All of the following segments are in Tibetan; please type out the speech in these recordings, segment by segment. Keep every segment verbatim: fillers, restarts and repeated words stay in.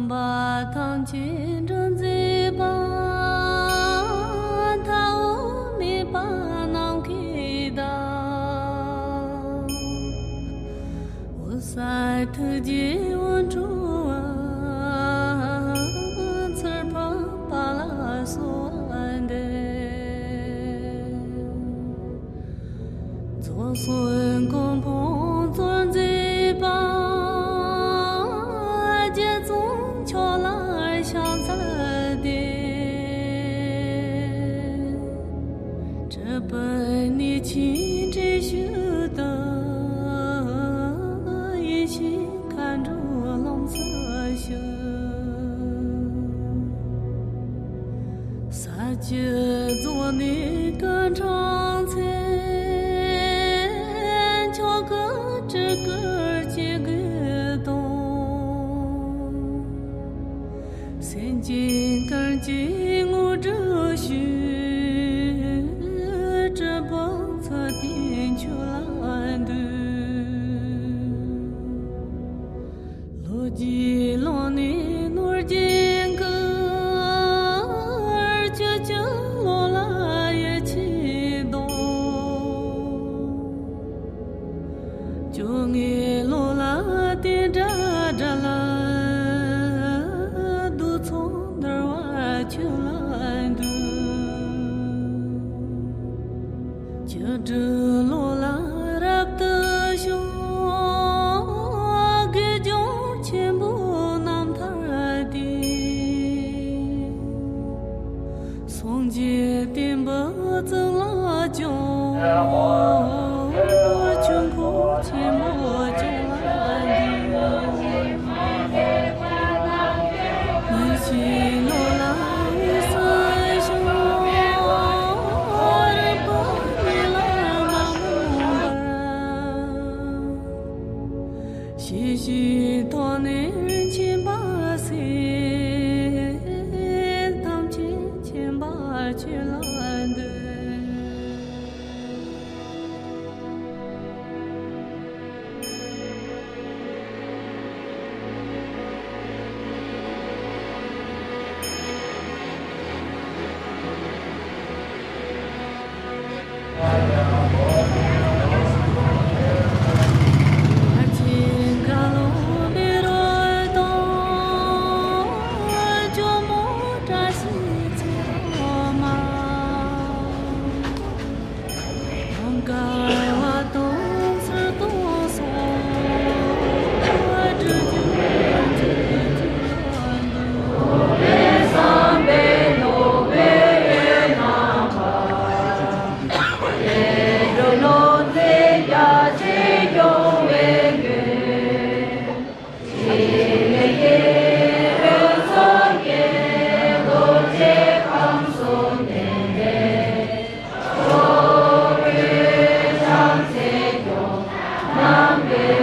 པ་ཐམས་ཅད་འདྲེན་མཛད་པ། མཐའ་དབུས་མེད་པ་ནམ་མཁའི་བདག་འོད་གསལ་ཐུགས་རྗེའི་འོད་འཕྲོ་བ། ཚུར་ཕབ་པ་ལ་གསོལ་བ་འདེབས། རྫོགས་སངས་གོ་འཕང་རྩལ་མཛད་པ། རྒྱ་མཚོ་ཕྱོགས་ལ་ཕྱག་འཚལ་ཏེ། སྤྲུལ་པའི་གནས་ཆེན་དྲི་ཤུལ་དུ། ཡེ་ཤེས་མཁའ་འགྲོའི་ལམ་སྲོལ་ཞུ། ས་བཅུ་རྫོགས་ནས་སྐུ་འཕྲེང་མཚན། མཆོག་གི་སྤྲུལ་སྐུར་བཅས་དགོས་དང་། སེམས་ཅན་ཀུན་གྱི་དངོས་གྲུབ་ཞུ། སྤྲུལ་པ་མཚན་ལྡན་ཁྱོད་ལ་འདུད། ལོ་རྒྱུས་ཀློང་ནས་ནོར་རྒྱུན་ཀུན། ཁྱོད་ཀྱི་ལོ་ལ་ཡིད་ཆེས་དང་། སྐྱོ་ངལ་ལོ་ལ་བསྟན་དགྲ་དགྲ་ལ། གདུགས་ཚོགས་འདུལ་བ་ཁྱོད་ལ་འདུད། སྒྱུ་འཕྲུལ་ལོ་ལ་རབ་ཏུ་བྱུང་། དགེ་སྦྱོར་ཆེན་པོའི་རྣམ་ཐར་ལྡན། སངས་རྒྱས་བསྟན་པའི་གཙུག་ལག་ཁྱོད། ཆོས་འཁོར་ཆེན་པོ་ཁྱོད་ལ་འདུད། ཡེ་ཤེས་ལོ་ལ་འོད་གསལ་ཤོག་རིག་པའི་གནས་ལ་མ་རྨོངས་པར། ཤེས་བཞིན་ཐོག་ནས་མཁྱེན་པ་གསལ། ཐམས་ཅད་མཁྱེན་པ་ཁྱོད་ལ་འདུད།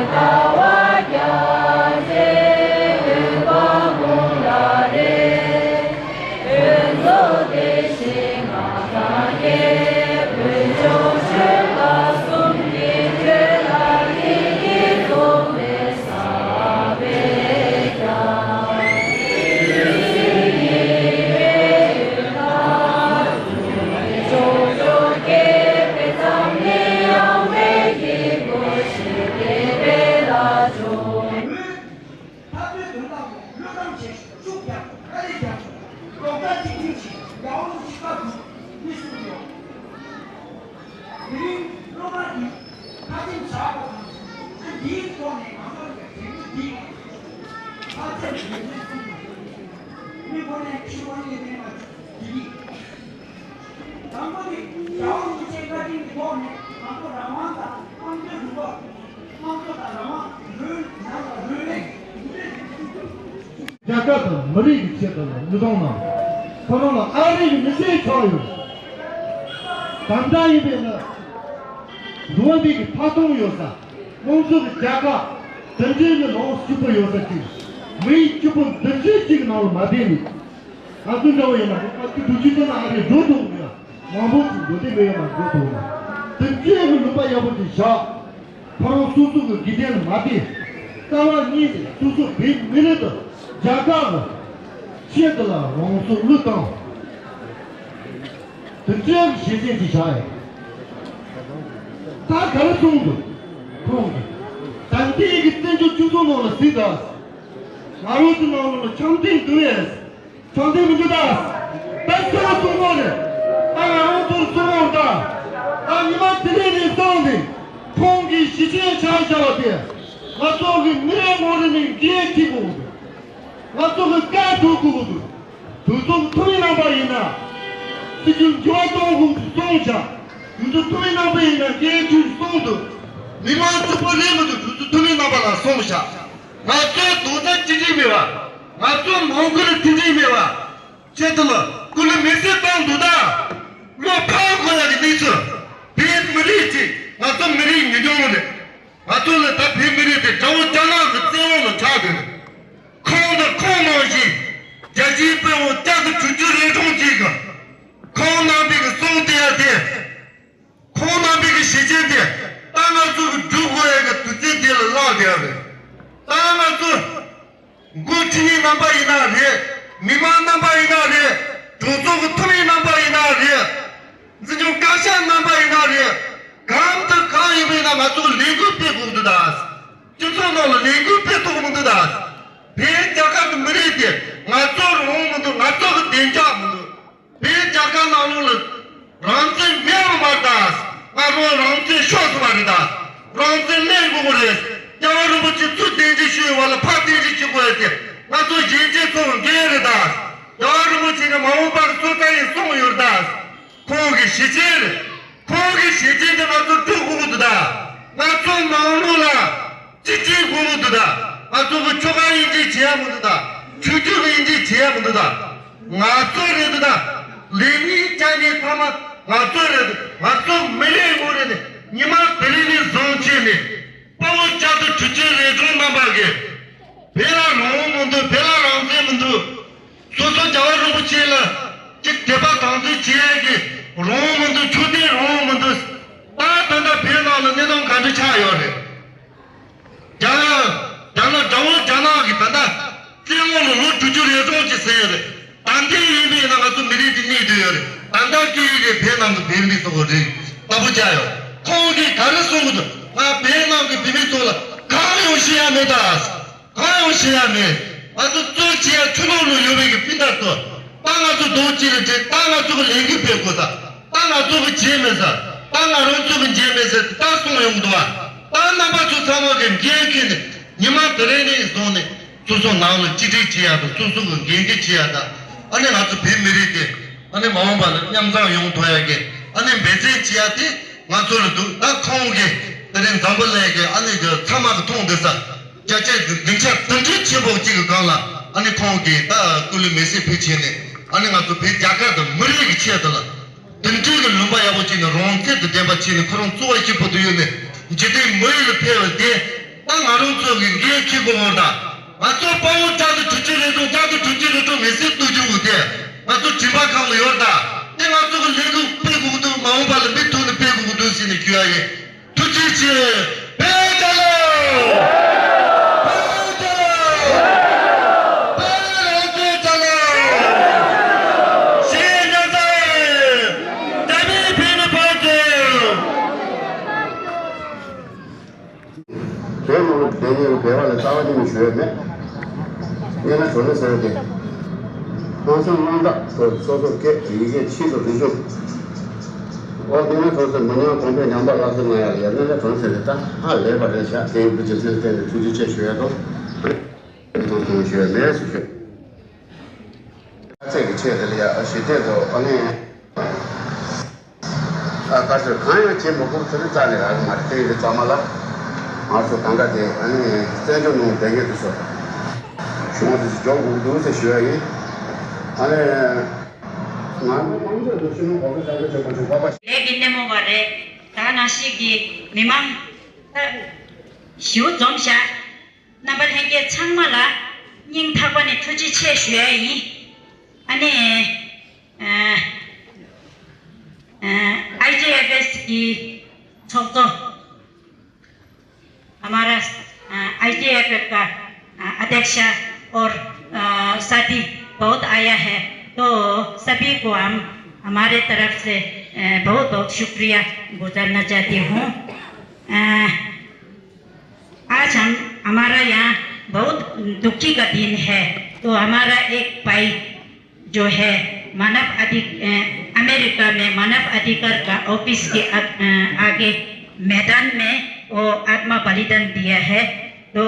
འཐབ་རྩོད་དོན་དག་ཐོག་བློས་བཏང་བྱས་ཤིང་ཤུགས་རྒྱབ་དཀའ་ལས་རྒྱབ་ཀྱང་རྡོག་རྩ་གཅིག་སྒྲིལ་གྱིས་རྒྱལ་བ་རིན་པོ་ཆེ་བཀའ་བརྒྱུད་མི་གསུངས་ཡོད། དེ་རིང་སློབ་མ་འདིས་ཁ་ཆེམས་བཞག་པ་དང་། འདིའི་ཐོག་ནས་ང་ཚོ་ལ་དྲན་སྐུལ་འདི་ཁ་ཆེམས་འདི་ཚོའི་ཚུལ་དུ་མི་ཁོ་ནའི་ཤུགས་དབང་ཡོད་མེད་ལ་དེ་རིང་དང་པོ་ནི་རྒྱལ་བ་རིན་པོ་ཆེའི་བཀའ་དྲིན་གྱི་ཐོག་ནས་ང་ཚོ་རང་དབང་དང་དམངས་གཙོའི་ལུང་པ། དམངས་གཙོ་དང་རང་དབང་རོལ་ཡང་དང་རོལ་རེད། རྒྱལ་ཁབ་དང་མི་རིགས་ཀྱི་ཆེད་དུ་ལ་མི་གཏོང་ན། ཁོ་རང་ལ་ཨ་རི་གི་མི་སེར་ཆགས་ཡོད། དམ་དྲག་ཡིན་པས་ན། འགྲོ་བ་མིའི་གི་ཐོབ་ཐང་ཡོད་ས། དམངས་གཙོ་གི་རྒྱལ་ཁབ། དེ་འདྲའི་གི་ལོངས་སྤྱོད་པོ་ཡོད་ས་ཅིག་མི་ཡི་སྐྱིད་པོ་འདི་འདྲའི་ཅིག་ནང་ལ་མ་བསྡད་ནས། ང་ཚོ་འདྲ་བོ་ཡིན་ན་ང་ཚོ་དུས་ཚོད་ནང་ཨ་རི་འགྲོ་ཐུབ་མེད་ལ། མང་པོ་ཅིག་འགྲོ་དེ་མེད་ཡོད་ན་འགྲོ་ཐུབ་ན། དེ་འདྲའི་གི་ལུང་པ་ཡག་པོ་ཅིག་བཞག་ཁོ་རང་སོ་སོ་གི་དགེ་རྒན་ལ་མ་བསྡད། རྩ་བ་ཉིད་ནས་སོ་སོ་བོད་མི་རིགས་དང་ རྒྱལ་ཁབ་ཆེད་དུ་ལ་རང་སྲོག་བློས་བཏང་། དེ་འདྲའི་གཞིས་བྱེས་ཀྱི་བྱ་ཡིན། ད་ག་རེ་གསུངས་འདུག་ཁོང་གིས་ད་ལྟའི་གི་བཙན་བྱོལ་སྤྱི་ཚོགས་ནང་ལ་གཟིགས་དང་། ང་རང་ཚོ་ནང་ལ་འཆམ་མཐུན་འདུག་ཡས། འཆམ་མཐུན་མི་འདུག་ད། ད་ཁྱོད་ལ་གསུང་གོ་རེད། ད་ང་རང་ཚོར་གསུང་གོ་ད། ད་ཉི་མ་དེ་རིང་ནས་བཟུང་སྟེ། ཁོང་གིས་གཞིས་བྱེས་བྱ་བྱ་བ་དེ། ང་ཚོ་གི་མི་རེ་ངོ་རེ་ནས་འགན་འཁྱེར་དགོས་འདུག་ང་ཚོ་གི་བཀའ་སྒྲུབ་དགོས་ཀྱི་འདུག་དུས་ཚོད་ཐུང་བའི་རྣམ་པ་ཡིན་ན། སྲིད་ཇུས་འགྱུར་བ་གཏོང་དགོས་ཀྱི་གསུངས་བཞག་དུས་ཚོད་ཐུང་བའི་རྣམ་པ་ཡིན་ན་འགན་འཁྱེར་གསུངས་འདུག་མི་མང་གཅིག་པོ་རེད་མི་འདུག་དུས་ཚོད་ཐུང་བའི་རྣམ་པ་ལ་གསུངས་བཞག་ང་ཚོའི་རྡོག་རྩ་གཅིག་སྒྲིལ་མེད་པ། ང་ཚོའི་མང་གུ་ལ་མཐུན་སྒྲིལ་མེད་པ། ཆེད་དུ་ལ་སྐུ་ལུས་མེར་སྲེག་བཏང་འདུག་ད། བློ་ཕམ་དགོས་ཡ་གི་གནས་ཚུལ། བོད་མི་རིགས་ཀྱི་ང་ཚོ་མི་རིགས་ཉིས་སྟོང་རེད། ང་ཚོ་ལ་ད་བོད་མི་རིགས་དེ་དགྲ་བོ་རྒྱ་ནག་གི་བཙན་དབང་ལ་ཆགས་བསྡད་རེད། ཁོང་དང་ཁོང་ནང་བཞིན་རྒྱལ་སྤྱིའི་དཔོན་པོ་བཅའ་སྡོད་དྲུག་ཅུ་རེ་གྲངས་ཅིག་གིས་ཁོང་རྣམ་པའི་གི་གསུང་དེ་ཡ་དེ། ཁོང་རྣམ་པའི་གི་ཞེ་ཆེན་དེ་ད་ང་ཚོ་གི་སྒྲུབ་དགོས་ཡ་གི་དུས་ཚོད་དེ་ལ་ལྷག་བསྡད་ཡ་རེད། ད་ང་ཚོ་འགོ་ཁྲིད་མཁན་རྣམ་པ་ཡིན་ན་རེད། མི་མང་རྣམ་པ་ཡིན་ན་རེད། གྲོས་ཚོགས་ཀྱི་འཐུས་མི་རྣམ་པ་ཡིན་ན་རེད། འཛིན་སྐྱོང་བཀའ་ཤག་རྣམ་པ་ཡིན་ན་རེད། གང་དང་གང་ཡིན་པ་ཡིན་ན་ང་ཚོ་གི་ལས་འགུལ་སྤེལ་དགོས་འདུག་ད། སྤྱི་ཚོགས་ནང་ལ་ལས་འགུལ་སྤེལ་ཐུབ་མི་འདུག་ད། བོད་རྒྱལ་ཁབ་ཀྱི་མི་རིགས་དེ་ང་ཚོ་རང་མི་འདུག་ང་ཚོ་གི་བདེ་འཇགས་མི་འདུག་བོད་རྒྱལ་ཁབ་ནང་ལོགས་ལ་རང་བཙན་མེད་པ་མ་རེད་ད། ང་རང་རང་བཙན་ཤོར་སོང་བ་རེད་ད། རང་བཙན་ལེན་དགོས་ཀྱི་རེད། རྒྱལ་བ་རིན་པོ་ཆེ་ཚུར་གདན་འདྲེན་ཞུས་པ་ལ་ཕར་གདན་འདྲེན་ཞུ་དགོས་ཡ་དེ་ང་ཚོ་གཞིས་བྱེས་ཚོ་འགན་རེད་ད། རྒྱལ་བ་རིན་པོ་ཆེ་གི་མ་འོངས་པར་གཙོ་བོ་ཡིན་གསུངས་ཡོད་ད། ཁོང་གི་གཞིས་བྱེས་རེད། ཁོང་གི་གཞིས་བྱེས་དེ་ང་ཚོ་དཀྲུག་དགོས་ཀྱི་འདུག་ད། ང་ཚོ་མ་འོངས་ལ། གཅིག་སྒྲིལ་དགོས་ཀྱི་འདུག་ད། ང་ཚོ་གི་ཆོལ་ཁ་དབྱེ་འབྱེད་བྱེད་ཡ་མི་འདུག་ད། ཆོས་བརྒྱུད་ཀྱི་དབྱེ་འབྱེད་བྱེད་ཡ་མི་འདུག་ད། ང་ཚོ་རེད་འདུག་ད། ལས་མི་བཅའ་མི་ཚང་མ་ང་ཚོ་རེད་འདུག་ང་ཚོ་མི་རེ་ངོ་རེ་ནས་ཉི་མ་དེ་རིང་ནས་བཟུང་བྱས་ནས་དཔའ་བོ་བཅའ་སྡོད་དྲུག་ཅུ་རེ་གྲངས་རྣམ་པ་གིས་བོད་ལ་རང་དབང་མི་འདུག་བོད་ལ་རང་བཙན་མི་འདུག་སོ་སོ་རྒྱལ་བ་རིན་པོ་ཆེ་ལ་གཅིག་དད་པ་དམ་ཚིག་བྱེད་ཡ་གི་རང་དབང་མི་འདུག་ཆོས་དད་རང་དབང་མི་འདུག་ད་ད་ལྟ་བོད་ནང་ལ་གནས་སྟངས་ག་འདྲ་ཆགས་ཡོད་རེད། རྒྱ་ནག་རྒྱ་ནག་དགྲ་བོ་རྒྱ་ནག་གིས་ད་ལྟ་བཙན་དབང་ལ་ལོ་དྲུག་ཅུ་རེ་གྲངས་ཅིག་ཟིན་ཡོད་རེད། ད་ལྟའི་ཡིན་པས་ན་ང་ཚོ་མི་རིགས་འདི་གནས་སྡོད་ཡོད་རེད། ད་ལྟ་སྐད་ཡིག་དེ་བོད་ནང་གི་བོད་མི་ཚོ་གི་རེད་ལྟ་བུ་བྱ་ཡོད། ཁོང་གིས་ག་རེ་གསུང་གི་འདུག་ང་བོད་ནང་གི་བོད་མི་ཚོ་ལ་གང་ཡང་བཤད་ཡ་མེད་ད། གང་ཡང་བཤད་ཡ་མེད། ང་ཚོ་གཙོ་ཆེ་ཡ་ཆུ་ལོག་ལུང་ཡོད་པའི་གི་སྤུན་ཟླ་ཚོ། ད་ང་ཚོ་རྡོག་གཅིག་ལ་འདྲེས། ད་ང་ཚོ་གི་ལས་འགུལ་སྤེལ་དགོས་ས། ད་ང་ཚོ་གི་བྱེད་མེད་ས། ད་ང་རང་ཚོ་གི་འཇལ་མེད་ས་ད་གསུང་ཡོང་གི་འདུག་བ། ད་རྣམ་པ་ཚོ་ཚང་མ་གི་འགན་འཁྱེར་ནས་ཉི་མ་དེ་རིང་ནས་བཟུང་ནས་སོ་སོ་ནང་ལ་གཅིག་སྒྲིལ་བྱེད་ཡ་དང་སོ་སོ་གི་འགན་འཁྱེར་བྱེད་ཡ་དང་ཨ་ནི་ང་ཚོ་བོད་མི་རིགས་དེ་ཨ་ནི་མ་འོངས་པ་ལ་མཉམ་འཛོམས་ཡོང་ཐུབ་ཡ་གི་ཨ་ནི་འབད་བརྩོན་བྱེད་ཡ་དེ་ང་ཚོ་ལ་འདུག་ད་ཁོང་གིས་དེ་རིང་འཛམ་བུ་གླིང་གི་ཨ་ནི་གི་ཚང་མ་གི་མཐོང་བསྡད་ས། རྒྱ་ཆེ་སྡིངས་ཆ་དེ་འདྲའི་ཆེན་པོ་གཅིག་གི་སྒང་ལ་ཨ་ནི་ཁོང་གིས་ད་སྐུ་ལུས་མེར་སྲེག་ཕུལ་བྱས་ནས་ཨ་ནི་ང་ཚོ་བོད་རྒྱལ་ཁབ་དང་མི་རིགས་ཀྱི་ཆེད་དུ་ལ་དེ་འདྲའི་གི་ལུང་པ་ཡག་པོ་ཅིག་ནས་རང་བཙན་དང་ལྡན་པ་བྱས་ནས་ཁོ་རང་གཙོ་བོ་གཅིག་པུ་དུ་ཡོད་ནས་འཇིག་རྟེན་མི་ཡུལ་ལ་ཕེབས་པ་དེ་ད་ང་རང་ཚོ་གི་འགན་འཁྱེར་དགོས་པ་དང་ང་ཚོ་དཔའ་བོ་བཅའ་སྡོད་དྲུག་ཅུ་རེ་གྲངས་བཅའ་སྡོད་དྲུག་ཅུ་རེ་གྲངས་མེར་སྲེག་གཏོང་རྒྱུ་དེ་ང་ཚོ་དྲན་པ་ཁང་ལ་ཡོད་ད། དེ་ང་ཚོ་གི་ལས་འགུལ་སྤེལ་དགོས་ཀྱི་འདུག་མ་འོངས་པ་ལ་མུ་མཐུད་ནས་སྤེལ་དགོས་ཀྱི་འདུག་ཟེར་ནས་ཞུ་ཡ་ཡིན། ཐུགས་རྗེ་ཆེ། བོད་རྒྱལ་ལོ། བོད་རྒྱལ་ལོ། བོད་རང་བཙན་རྒྱལ་ལོ། གཞིས་མཉམ་ཚོགས། རྒྱ་མིའི་བོད་མི་ཕར་ཚུར། བོད་ནང་ལ་བསྡད་མཁན་གྱི་བོད་པ་ལ་རྩ་བ་ཉིད་ནས་ཞུ་ཡས་མེད། སྙན་ན་གྲོ་ནས་ཟེར་བ་དེ། ཧང་སང་དངངས་སྐྲག་སོ་སོ་སོ་སྐད་ཡི་གེ་ཆེད་དུ་རིག་གཞུང་། ཨོ་དེ་ནས་གྲོང་གསེབ་མི་ཉམས་གོང་འཕེལ་ཉམས་པ་སླར་གསོ་གནང་ཡག་ལ་ཡ་སྣོན་ལས་གྲོང་གསེབ་དེ་ད་ཧ་ལས་པ་རེད་བཞག་དེའི་བུ་ཇི་ཚོས་བརྟེན་ནས་ཐུགས་རྗེ་ཆེ་ཞུ་ཡ་དང་། ཐུགས་ཐུགས་ཞུ་ཡ་མེད་སུ་ཞུ། ཚད་ཀྱི་ཆེད་དེ་ལ་ཡ་ཞི་བདེ་དང་ཨ་ནི། ཨ་དཀའ་སྤྱད་གང་ཡང་བྱེད་མི་དགོས་ཚུལ་རྩ་ནས་རག་གི་མ་རེད་དེ་ཡིན་དུས་ཚང་མ་ལ། ང་ཚོ་གང་ག་དེ་ཨ་ནི་བཙན་བྱོལ་ནང་བསྡད་མཁན་དེ་ཚོ། གཞུང་དེ་ཚོ་འཇོག་དགོས་ཀྱི་འདུག་ཟེར་ཞུ་ཡ་ཡིན། ཨ་ནི། ང་ཚོ་དམངས་གཙོའི་ལུགས་སྲོལ་ནང་གོང་ས་སྐྱབས་མགོན་ཆེན་པོ་མཆོག་པགས་པ། ལས་ཀྱི་སྣེ་མོ་བ་རེད། ད་ནང་བཞིན་གྱི་མི་མང་ད་ཞེ་པོ་འཛོམས་ཤག་རྣམ་པ་ལྷན་རྒྱས་ཚང་མ་ལ་སྙིང་ཐག་པ་ནས་ཐུགས་རྗེ་ཆེ་ཞུ་ཡ་ཡིན། ཨ་ནི་ཨ་ཨ་ཨའི་ཅི་ཨེཕ་ཨེས་གི་ཚོགས་གཙོ། हमारा आईटीएफएफ का अध्यक्ष और अ, शादी बहुत आया है, तो सभी को हम हमारे तरफ से अ, बहुत बहुत शुक्रिया गुजारना चाहती हूँ। अ, आज हम हमारा यहाँ बहुत दुखी का दिन है, तो हमारा एक भाई जो है मानव अधिक अ, अमेरिका में मानव अधिकार का ऑफिस के आ, अ, आगे मैदान में वो आत्मा बलिदान दिया है। तो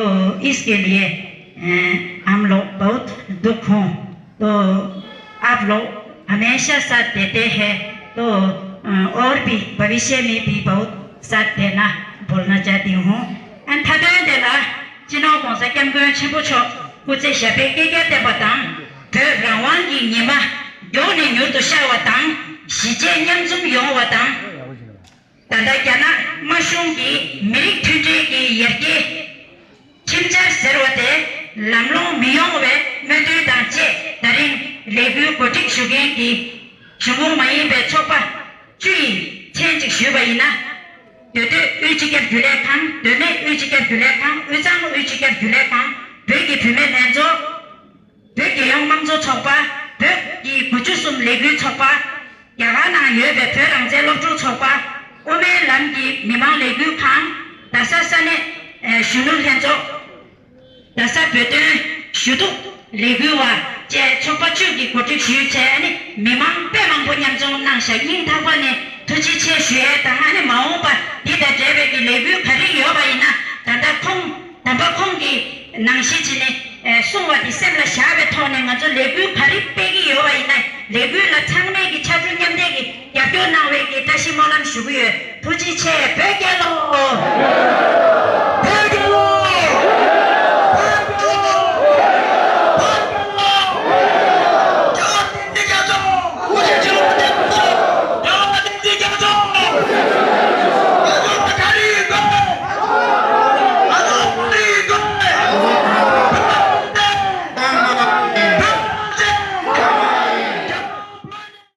इसके लिए अ, हम लोग बहुत दुख हों। तो आप लोग हमेशा साथ देते हैं, तो अ, और भी भविष्य में भी बहुत साथ देना बोलना चाहती हूँ। ཨན་ཐ་དོན་དེ་ལ་སྤྱི་ནོར་༸གོང་ས་༸སྐྱབས་མགོན་ཆེན་པོ་མཆོག་སྐུ་ཚེ་ཞབས་པད་བསྐལ་བརྒྱར་བརྟན་པ་དང་། བོད་རང་དབང་གི་ཉི་མ་མགྱོགས་ནས་མྱུར་དུ་ཤར་བ་དང་། གཞིས་བྱེས་མཉམ་འཛོམས་ཡོང་བ་དང་། ད་ལྟ་རྒྱ་ནག་དམར་གཞུང་གིས་མི་རིགས་མཐུན་སྒྲིལ་གྱི་ཡར་རྒྱས་ཁྲིམས་འཆར་ཟེར་བ་དེ་ལམ་ལྷོང་མི་ཡོང་བའི་སྨོན་འདུན་དང་བཅས། ད་རིང་ལས་འགུལ་གོ་སྒྲིག་ཞུ་མཁན་གྱི་གཞུང་གོང་མ་ཡིན་པའི་ཚོགས་པ་བཅུ་ཡི་མཚན་གཅིག་ཞུས་པ་ཡིན་ན། མདོ་སྟོད་དབུས་སྤྱི་ཁྱབ་རྒྱུན་ལས་ཁང་། མདོ་སྨད་དབུས་སྤྱི་ཁྱབ་རྒྱུན་ལས་ཁང་། དབུས་གཙང་དབུས་སྤྱི་ཁྱབ་རྒྱུན་ལས་ཁང་། བོད་ཀྱི་བུད་མེད་ལྷན་ཚོགས། བོད་རྒྱལ་ཡོངས་དམངས་གཙོ་ཚོགས་པ། བོད་ཀྱི་དགུ་བཅུ་གསུམ་ལས་འགུལ་ཚོགས་པ། རྒྱ་གར་ནང་ཡོད་པའི་བོད་རང་བཙན་སློབ་ཕྲུག་ཚོགས་པ། དབུ་མའི་ལམ་གྱི་མི་མང་ལས་འགུལ་ཁང་། རྡ་ས་ས་གནས་ཨེ་གཞོན་ནུ་ལྷན་ཚོགས། རྡ་ས་བོད་དོན་ཞུ་གཏུག་ལས་འགུལ་བ་བཅས་ཚོགས་པ་བཅུ་གིས་གོ་སྒྲིག་ཞུས་བྱས། ཨ་ནི་མི་མང་དཔེ་མང་པོ་མཉམ་འཛོམས་གནང་ཤག་སྙིང་ཐག་པ་ནས་ཐུགས་རྗེ་ཆེ་ཞུ་ཡས་དང་། ཨ་ནི་མ་འོངས་པ་འདི་དང་འབྲེལ་བའི་གི་ལས་འགུལ་ག་རེ་ཡོད་པ་ཡིན་ན། ད་ལྟ་ཁོང་དམ་པ་ཁོང་གིས་ནང་བཞིན་བྱས་ནས་ཨེ་གསུང་བ་དེ་སེམས་ལ་བཞག་པའི་ཐོག་ནས། ང་ཚོ་ལས་འགུལ་ག་རེ་སྤེལ་གྱི་ཡོད་པ་ཡིན་ན། ལས་འགུལ་ལ་ཚང་མས་ཀྱི་ཕྱར་གྲུ་མཉམ་འདེགས་ཀྱི་རྒྱབ་སྐྱོར་གནང་བའི་གི་བཀྲ་ཤིས་སྨོན་ལམ་ཞུ་གི་ཡོད། ཐུགས་རྗེ་ཆེ། བོད་རྒྱལ་ལོ།